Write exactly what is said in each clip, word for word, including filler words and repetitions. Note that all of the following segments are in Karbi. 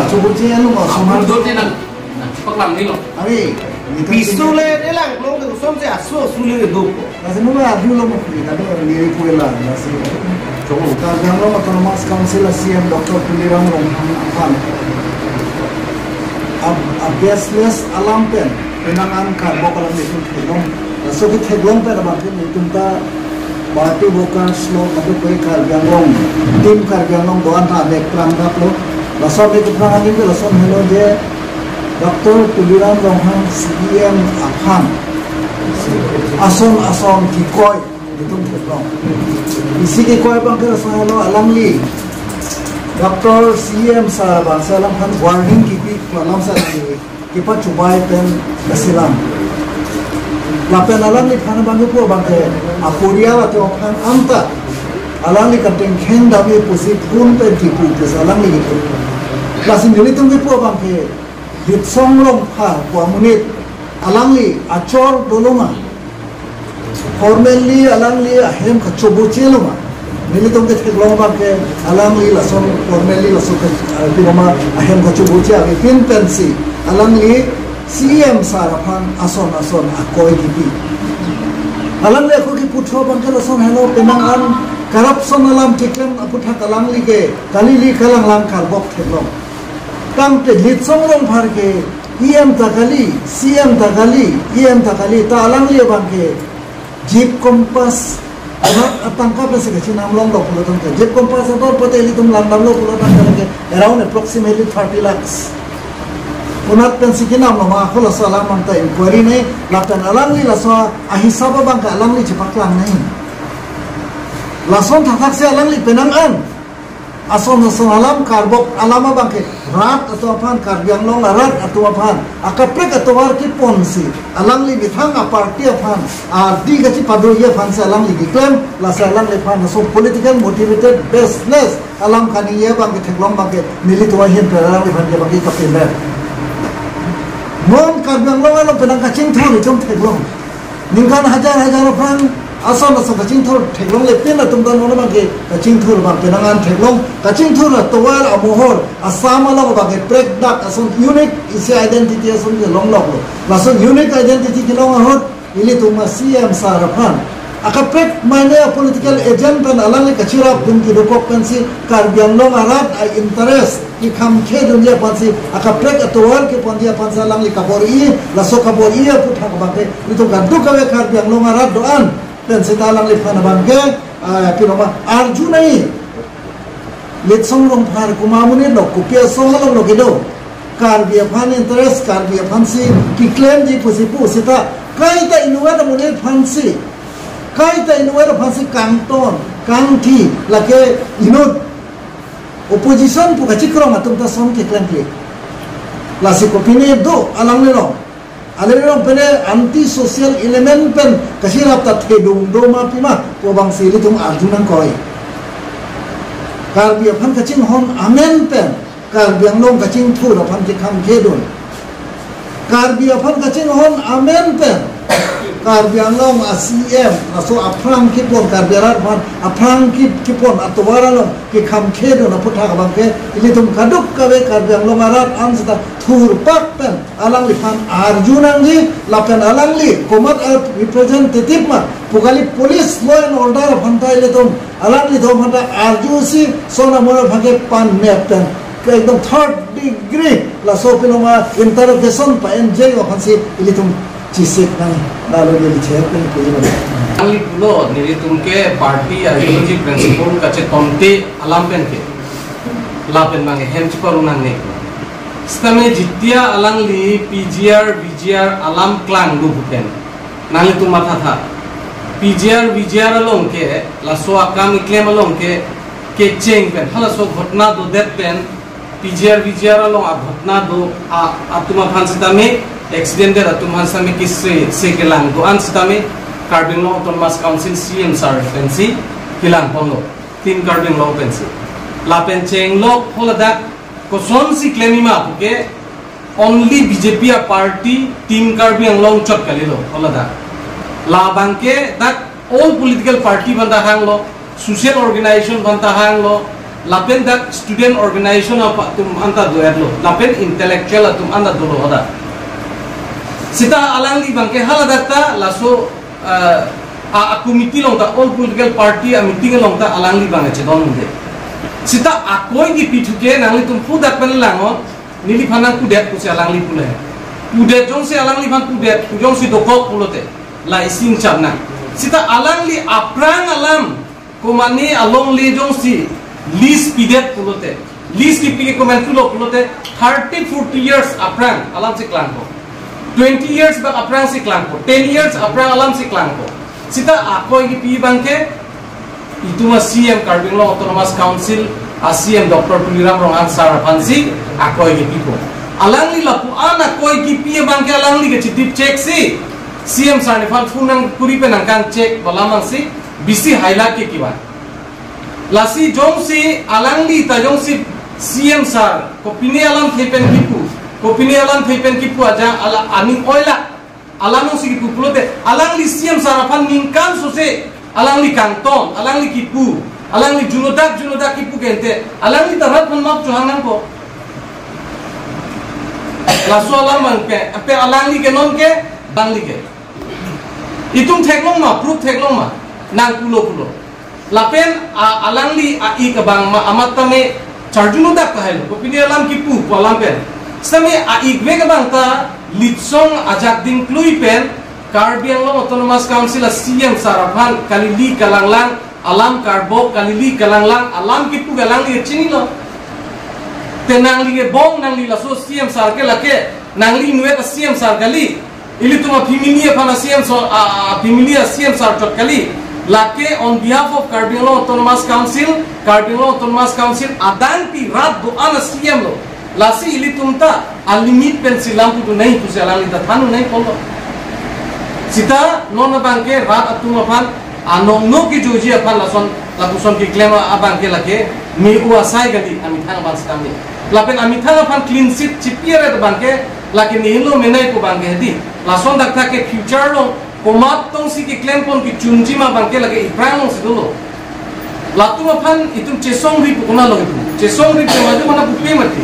Sobo che anu ma Amul somar. Dot ni nang paklang ni lo. Are, Piso le ne lang long ke som se asu asu le do. Lasi nung arju lo mo kri kado ni ri puela lasi. Chogo. Karbi Anglong Autonomous Council a C M Doctor Tuliram Ronghang aphan a, a baseless alam pen penang an karbok alam nelitum theklong. Laso ketheklong pen abang ke nelitum ta party workers lo, kadokave Karbi Anglong, Team Karbi Anglong do-an ta mek prang dap lo. Laso mek prang adim ke lason helo je Doctor Tuliram Ronghang C E M aphan ason ason kikoi nelitum theklong. Isi kikoi abang ke lason helo, alangli Doctor C E M sir abang si alangphan warning kipi alam si alangli kepachobei pen kasilang. Lapen alangliphan abang kipu abang ke aporial atum aphan anta alangli katengkheng dam-e pusi phone pen kipu ke si alangli kipu. Lasi nelitum kipu abang ke Litsong Rongphar pu amonit alangli achor dolo ma, formally alangli ahem kachoboche lo ma? Nelitum ketheklong abang ke alangli lason formally lason ke, eh, pima ahem kachoboche avepin pensi alangli C E M sir aphan ason ason akoi kipi. Alangli akoi kiputhu abang ke lason helo, penang an corruption alam keklem aputhak alangli ke kali li kalanglang karbok theklong. Tangte Litsong Rongphar ke E M ta kali, C E M ta kali, E M ta kali, ta alangli abang ke Jeep Compass rat atangka pensi kachinam longlo pulo tangte, Jeep Compass ador pute ilitum langdamlo pulo tangte ke around approximately thirty lakhs. Konat pensi kinam lo ma, ako laso alam anta inquiry nangji, lapen alangli laso ahisap abang ke alangli chepaklang nangji. Lason thakthak si alangli penang an ason ason alam karbok alam abang ke rat atum aphan, Karbi Anglong arat atum aphan akaprek atovar keponsi alangli methang aparty aphan ardi kachipadoji aphansi alangli keklem, lasi alangliphan laso political motivated baseless alam kaningje abang ke theklong abang ke nelitum ahin pen alangliphan ke abang ke kapindet. Non Karbi Anglong along penang kachingthur itum theklong. Ningkan hajar hajar aphrang ason ason kachingthur theklongle, pin atum ta non abang ke kachingthur abang penang an theklong. Kachingthur atovar amohor Assam along abang ke prekdak ason unique isi identity ason kelong lok lo. Lason unique identity kelong ahut ilitum a C M sir aphan akaprek mane a political agent pen alangli kachirapdun kedokok pensi Karbi Anglong arat a interest kekhamkhedunji aphansi akaprek atovar keponji aphansi alangli kabor-i, laso kabor-i aputhak abang ke ilitum kadokave Karbi Anglong arat do-an pen seta alangliphan abang ke, ah, pima arju nangji. Litsong Rongphar komat amonit lo, kopi asong along lo kedo? Karbi aphan interest, Karbi aphansi keklemji pusi pu seta kaita inutvet amonit aphansi, kaita inutvet aphansi kangton kangthi, lake inut opposition pu kachikrong atum ta son keklem kle. Lasi kopine do alanglirong? Alanglirong pine anti social element pen kachirap ta thedung do ma pima pu abangsi ilitum arju nangkok. Karbi aphan kachinghon amen pen Karbi Anglong kachingthur aphan kekhamkhedun, Karbi aphan kachinghon amen pen Karbi Anglong a C M laso aphrang kepon, Karbi arat aphan aphrang ke, kepon atovar along kekhamkhedun aputhak abang ke ilitum kadokave Karbi Anglong arat an seta thurpak pen alangliphan arju nangji, lapen alangli komat a representative ma pu kali, police law and order aphan ta ilitum alanglitum aphan ta arjusi son amor aphan ke panmet pen ke ekdom third degree laso pinoma interrogation pa-enji aphansi ilitum chisik nang dalo neli chehek pen kuji nang. Alangli pulo nelitum ke party ideology principle kachetonte alam pen ke lapen abang hem cheparu nangne. Sitame jitia alangli P G R, V G R alam klanglo pu pen nanglitum mathatha. P G R, V G R along ke, laso akam keklem along ke, kecheng pen, halaso ghotna dodet pen, P G R, V G R along aghotna do, a, atum aphan sitame, accident det atum aphan sitame kese, se kelang do-an sitame, Karbi Anglong Autonomous Council C M sir pensi kelang ponlo, Team Karbi Anglong pensi. Lapen chenglok holadak kosonsi klemji ma puke, only B J P a party Team Karbi Anglong chot kalilo holadak. Labang ke dak all political party aphan ta hanglo, social organization aphan ta hanglo, Lapen dak student organization atum anta do-etlo, lapen intellectual atum anta dolo hadak. Sita alangli abangke haladak ta laso, eh, a, a committee along ta, all political party a meeting along ta alangli abang chedondunde. Sita akoi kipi thu ke nanglitum hadak pen langnon, neliphan nangpudet pusi alangli pule. Pudet jongsi alangliphan pudet, jongsi dokok pulote, la isi chap nang. Sita alangli aphrang alam, komane alongle jongsi lease pidet pulote, lease kipi ke komantulo pulote, thirty, forty years aphrang alamsi klangpo. Twenty years bak aphrangsi klangpo. Ten years aphrang alamsi klangpo. Sita akoi kipi abangke, itum a C M Karbi Anglong Autonomous Council a C M Doctor Tuliram Ronghang sir aphansi akoi kipipo. Alangli lapu-an akoi kipi abangke alangli kachidip check si, C M sir neliphan phone nangkuri pen nangkang check balam angsi, bisi hailak ke kivan. Lasi jongsi alangli ta jongsi C M sir, kopine alamthe pen kipu, kopine alamthe pen kipu aja ala aning oilak, alam jongsi kipu pulote, alangli C M sir aphan ningkan sose, alangli kangton, alangli kipu, alangli junodak, junodak kipu kente, alangli ta rat aphan map chohang nangpo. Laso alam abangke, ape alangli ke non ke, alangli ke. Itum theklong ma, proof theklong ma, nangpulo pulo. Lapen a, alangli a-ik abang ma amat tame charjunodak kahailo. Kopine alam kipu pu alam pen. Sitame a-ik vek abang ta litsong ajak dingklui pen Karbi Anglong Autonomous Council a C M sir aphan kalili kalanglang alam karbok, kalili kalanglang alam kipu ke alangli chinilo. Te nangli ke bong, nangli laso C M sir ke lake, nangli inutvet a C M sir kali. Ilitum a family aphan a C M so, a, a family a C M sir chot kali. Lake on behalf of Karbi Anglong Autonomous Council, Karbi Anglong Autonomous Council adang pi rat do-an a C M lo. Lasi ilitum ta a limit pensi lam putu nai pusi alangli ta than-un nai pulo. Sita non abangke rat atum aphan anong no kejoji aphan lason lapuson keklem abangke lake me-u asai kali amethang aphan sitame. Lapen amethang aphan clean sheet chipi aret abangke lake nihilo menai pu abangke hedi. Lason dak thak ke future lo komat tongsi keklem pon kechunji ma abangke lake iphrang alongsi dolo. Latum aphan itum chesongri pu konat along itum. Chesongri pu madu mana pupe mati.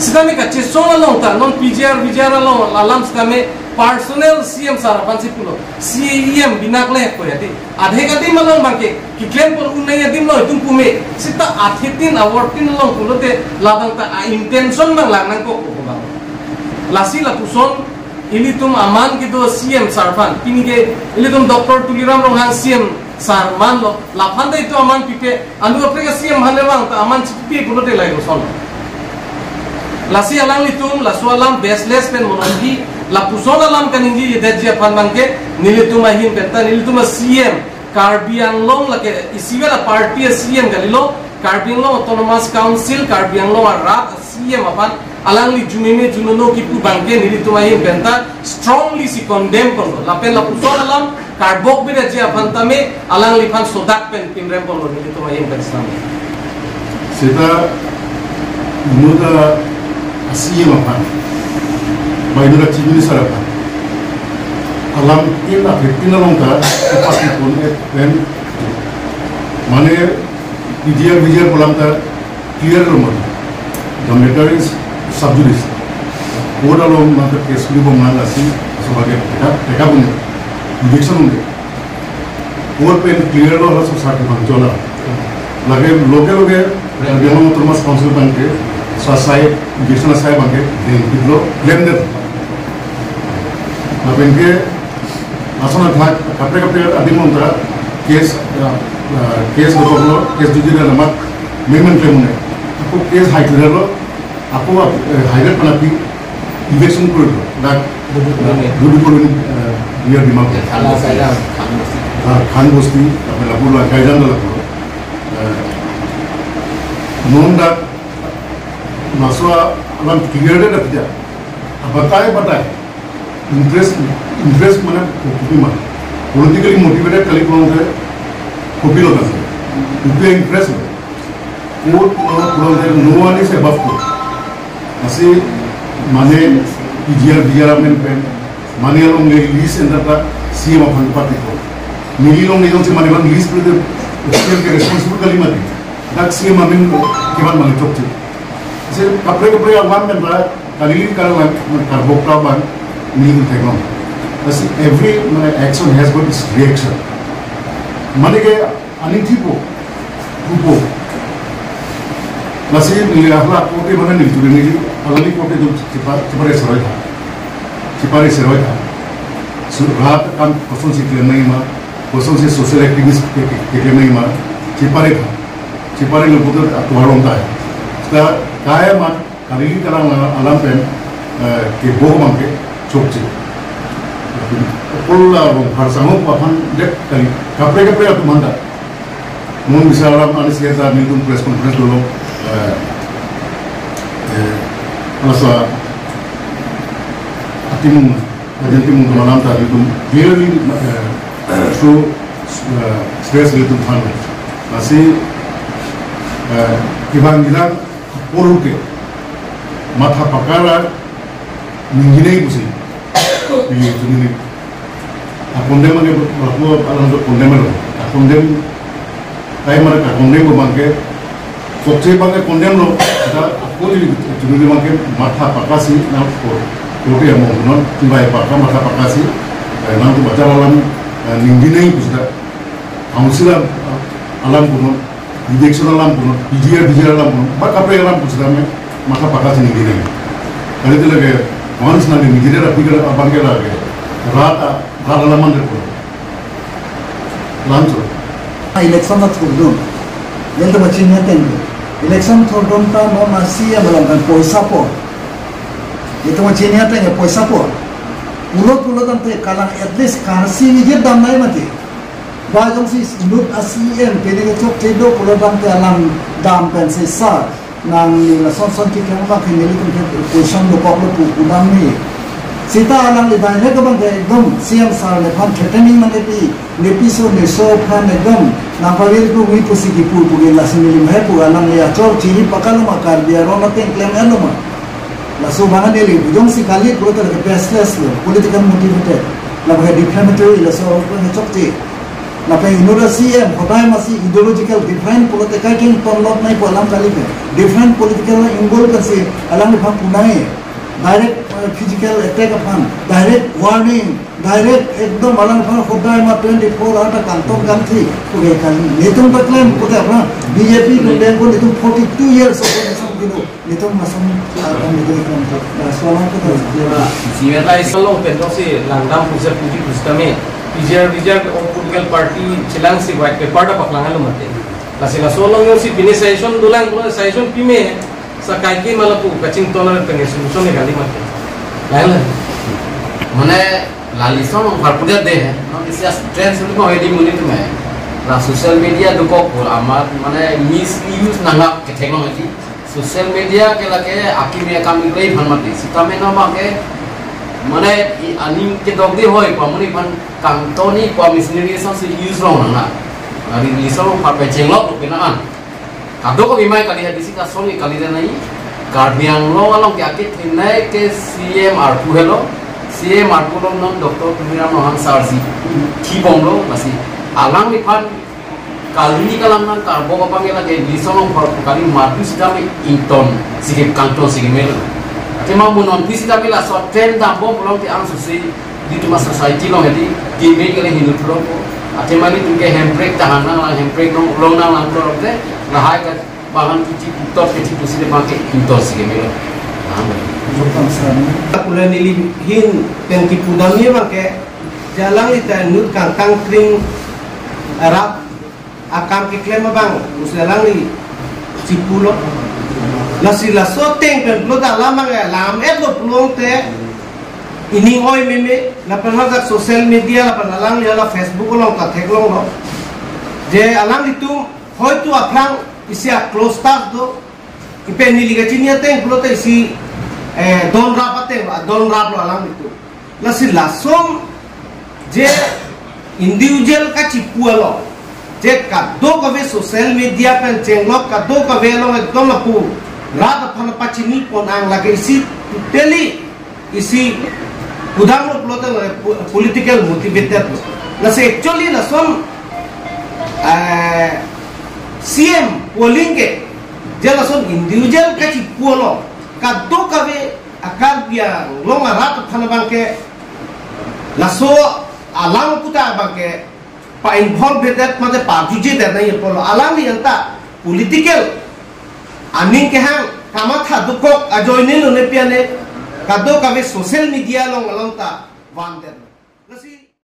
Sitame kachesong along ta non P G R, V G R along alam sitame personal C M sir aphansi pulo. C E M binak le ko ya di. Adhe kadi malong abangke keklem pon un nai adim lo itum pume. Sita athe tin award tin along pulote labang ta a intention abang lang nangkok ko abang. Lasi lapuson ilitum aman kedo C M sir aphan. Pini ke ilitum Doctor Tuliram Ronghang C M sir manlo. Laphan ta itum aman pipe. Andu apre ke C M aphan le vang ta aman chipi pulote lahai koson. Lasi alanglitum laso alam baseless pen mononpi, lapuson alam kaningje yedetji aphan abangke nelitum ahin pen ta nelitum a C M Karbi Anglong lake isivet a party a C M kalilo, Karbi Anglong Autonomous Council, Karbi Anglong arat a C M aphan alangli jumeme junono kipu abangke nelitum ahin pen ta strongly si condemn ponlo. Lapen lapuson alam karbok bidetji aphan tame alangliphan sodak pen pinrem ponlo nelitum ahin pen sitame. Sita inut a C M aphan, ba inut a Chief Minister aphan alam tin a fifteen along ta upasi pon-et pen mane P G R, V G R pu alam ta clear lo mati. The matter is sub judice. Court along nangta case kuli bom nang asi, so lake teka, teka bom. Eviction unde. Court pen clear lo, hala so sakhi bang chola. Lake loge loge, Karbi Anglong Autonomous Council abangke, so asai, eviction asai abangke, then kidlo, claim det. Lapen ke, lason athak, kaprek kaprek adim along ta case, ah, ah, case dokoklo, case judge ra lamat amendment klem un-e. Ako case high court lo, ako, eh, high court pen aphi eviction korilo. Dak Duduk Colony, eh, near Dimapur. Khan Bosti. Ah, Khan Bosti, lapen lapu la Kaidan lapu. Eh, non dak laso alam clear det dak tidak. Abatai, abatai. Interest, interest mane kopi ma. Politically motivated kali pulote kopilo ta. Kopi interest lo. Court pulote no one is above court. Lasi mane P G R, V G R amen pen mane alongle lease enter ta C M aphan pati ko. Neli alongle jongsi mane abang lease pulote C M ke responsible kali mati. Dak C M amin kiman mangchok chik. Isi kaprek kaprek alam pen ra kalili kalang, karbo kra bang nelitum theklong. Lasi every, mane, action has got its reaction. Mane ke aning thipo, thupo. Lasi neli ahla kote mane nelitum neli alali kote tu chepa-, chepare seroi tha. Chepare seroi tha. Su-, rat akam kosonsi klem nangjima, kosonsi social activist ke, ke, ke klem nangjima, chepare tha. Chepare lo putar atuaron tai. Seta kaya man, kalili kalang alam pen, eh, kebo abang ke chokche. Apul la Rongphar sangho aphan dek kali. Kaprek kaprek atum handa. Mon bisa alam anis ya sa nelitum press conference dolo. Eh, eh, alasa atimung, ajan timung kemalam ta nelitum clearly, eh, so, eh, stress nelitum than. Lasi, eh, kibang gilang apor ke matha pakara ningginei pusi. Pili chunini. Akondem abang ke lapu alam tu kondem lo. Akondem, tai mara akondem abang ke, kokche abang ke kondem lo. Kita aku di chunini abang ke matha pakasi nangpo. Kote amo non, tibai paka matha pakasi. Eh, nangtum bajar alam, eh, ningginei pusi ta. Council alam, alam punon, election alam punon, P G R, P G R alam punon, ba kaprek alam pusi tame, matha pakasi ningginei. Kali itu lagi, once nang ningginei, tapi kalau abang ke lagi, rat, rat alam mandar punon. Lanjut. Election na thurdun. Yang tu macam ni tengku. Election thurdun ta non nasi yang dalam kan poisa po. Itu macam ni tengku poisa po. Pulo pulo tangte kalang at least karsi ni je dam nai mati. Ba jongsi inut a-C M pini kechokche do pulo tangte alam dam pen si sir nangli lason son keklem abang ke nelitum ke question dokok lo pu pudam ni. Seta alangli direct abang ke ekdom C M sir nephan threatening mane pi, nepi so neso aphan ekdom nangpavir pu mi pusi kipu pu ke lasi neli mhe pu alangli achor chiri pakalo ma Karbi aron ateng klem-et lo ma. Laso abang neli jongsi kali pulote lake baseless lo, political motivated. Lake defamatory laso abang chokche. Lapen inut a-C M hodai masi ideological different pulote kai kington lot nai pu alam kali ke. Different political angle pensi alangliphan pu nai. Direct, eh, physical attack aphan, direct warning, direct ekdom alangliphan hodai ma twenty-four hour ta kangton kangthi. Oke kan, nelitum ta klem, kote aphrang B J P nung dengkon nelitum forty-two years opposition kilo. Nelitum masuk, ah, kan nelitum ikon tu. Nah, soalan ke tadi. Simi ta isi lo pen jongsi langdam pusi puji pusitame. P G R, P G R ke all political party chelangsi white paper ta paklang alo mate. Lasi laso along jongsi pini session dolang, session pime, sa kaike ma lapu kachington pen solution ni kali mate. Lain la. Mane, la Rongphar puja de hai. Non isi as trend sulu ko hedi muni tu me. La social media dokok pu amat, mane, misuse nangkap ketheklong hedi. Social media ke lake akimi akam iklai aphan mati. Sitame non abang ke, mane, i aning kedok di hoi, pu amonit aphan kangton ni pu a-machinery asonsi use long nang na. Ari Rongphar pechenglok lo pina an. Kadokave mai kali hedi si kasong ni kali nai. Karbi Anglong along ke akethenei ke C M arpu helo. C M arpu along non Doctor Tuliram Ronghang sir si thibom lo, lasi alangliphan kali ni kalang nang karbok abang ke lake Rongphar kali madu sitame ington si ke kangton si ke melo. Athema mo non pi sitame laso trend dambom pulote angsose nelitum a-society along hedi, keme kele hinu thurok ko. Athema nelitum ke handbrake tahan nanglang, handbrake nong long nanglang thurok te, lahai ke bahan kichi putot ke chipu sile abang ke ington si ke melo. Amen. Jokan sani. Kula neli ahin pen kipudam ni abang ke, jalang ita inut kangkang kring rap akam keklem abang, pusi alangli chipulo. Lasi laso ateng pen pulo ta alam abang lam-et lo pulote, ining oi meme, lapen hadak social media, lapen alangli hala Facebook along ta theklong lo. Je alanglitum, hoitu aphrang isi a-close staff do, ipen neli kachini ateng pulote isi, eh, don rap ateng, don rap lo alanglitum. Lasi lason je individual kachipu along, je kadokave social media pen chenglok kadokave along ekdom lapu rat aphan pachini pon ang lake isi totally isi kudang lo pulote lake po-, political motivated lo. Lasi actually lason, eh, C M polling ke, je lason individual kachipu along, kadokave a-Karbi Anglong arat aphan abang ke, laso alam kuta abang ke, pa-involve det mate pajuje det nangji apotlo, alangli anta political aning kehang kamatha dokok ajoine lone pi ane, kadokave social media along along ta van det. Lasi